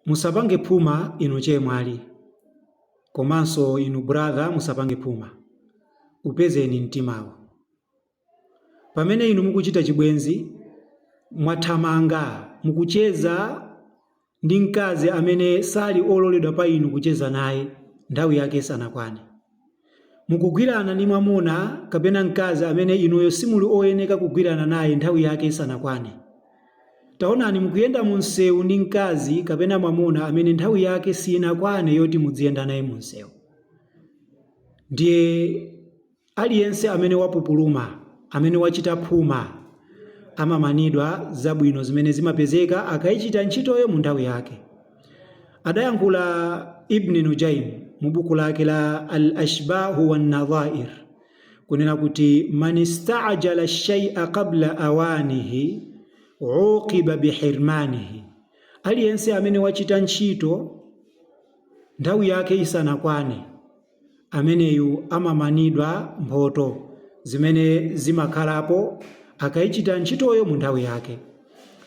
Musapange phuma inu chemwali, komanso inu brother musapange phuma. Upezeni mtimawo. Pamene inu mukuchita chibwenzi, mwathamanga mukucheza ndi mkazi amene sali ololedwa pa inu kucheza naye nthawi yake isanakwane. Mukugwirana ndi mwamuna kapena mkazi amene inuyo simuli oyeneka kugwirana naye nthawi yake isanakwane. Taonani, mukuyenda mu msewu ndi mkazi kapena mwamuna amene nthawi yake sinakwane yoti mudziyenda naye mu msewu. Ndiye aliyense amene wapupuluma, amene wachita phuma, amamanidwa zabwino zimene zimapezeka akayichita ntchitoyo mu nthawi yake. Adayankhula Ibn Nujaym mu buku lake la Al-Ashbahu wan-Nadhair kunena kuti man istaajala shay'a qabla awanihi uqiba bihirmanihi, aliyense amene wachita ntchito nthawi yake isanakwane, ameneyu amamanidwa mphoto zimene zimakhalapo akayichita ntchitoyo mu nthawi yake.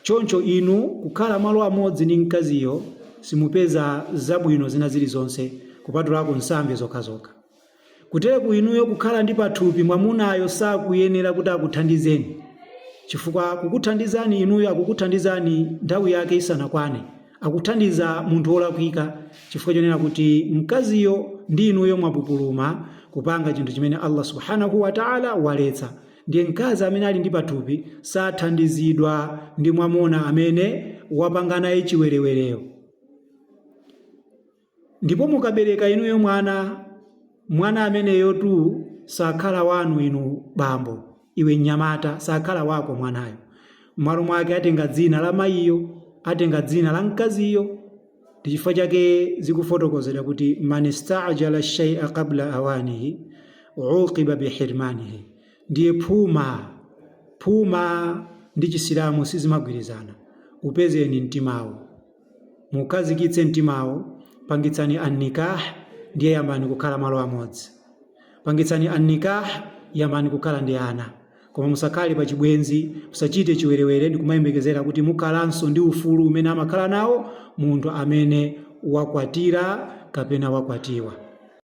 Choncho inu kukhala malo amodzi ndi mkaziyo simupeza zabwino zina zilizonse kupatulako nsambi zokhazokha. Kutereku inuyo kukhala ndi pathupi mwamunayo sakuyenera kuti akuthandizeni, chifukwa kukuthandizani inuyo akukuthandizani nthawi yake isanakwane, akuthandiza munthu wolakwika chifukwa chonena kuti mkaziyo ndi inuyo mwapupuluma kupanga chinthu chimene Allah subhanahu wa ta'ala waletsa. Ndiye mkazi amene ali ndi pathupi sathandizidwa ndi mwamuna amene wapanga naye chiwerewereyo. Ndipo mukabereka inuyo mwana, mwana ameneyotu sakhala wanu inu bambo, iwe mnyamata, sakhala wako mwanayo. M'malo mwake atenga dzina la mayiyo, atenga dzina la mkaziyo. Ndi chifukwa chake zikufotokozedwa kuti man istaajala shay'a qabla awanihi uqiba bihirmanihi. Ndiye phuma, phuma ndi Chisilamu sizimagwirizana. Upezeni mtimawo. Mukhazikitse mtimawo, pangitsani an-nikah, ndiye yambani kukhala malo amodzi. Pangitsani an-nikah, yambani kukhala ndi ana. Koma musakhale pa chibwenzi, musachite chiwerewere ndi kumayembekezera kuti mukhalanso ndi ufulu umene amakhala nawo munthu amene wakwatira kapena wakwatiwa.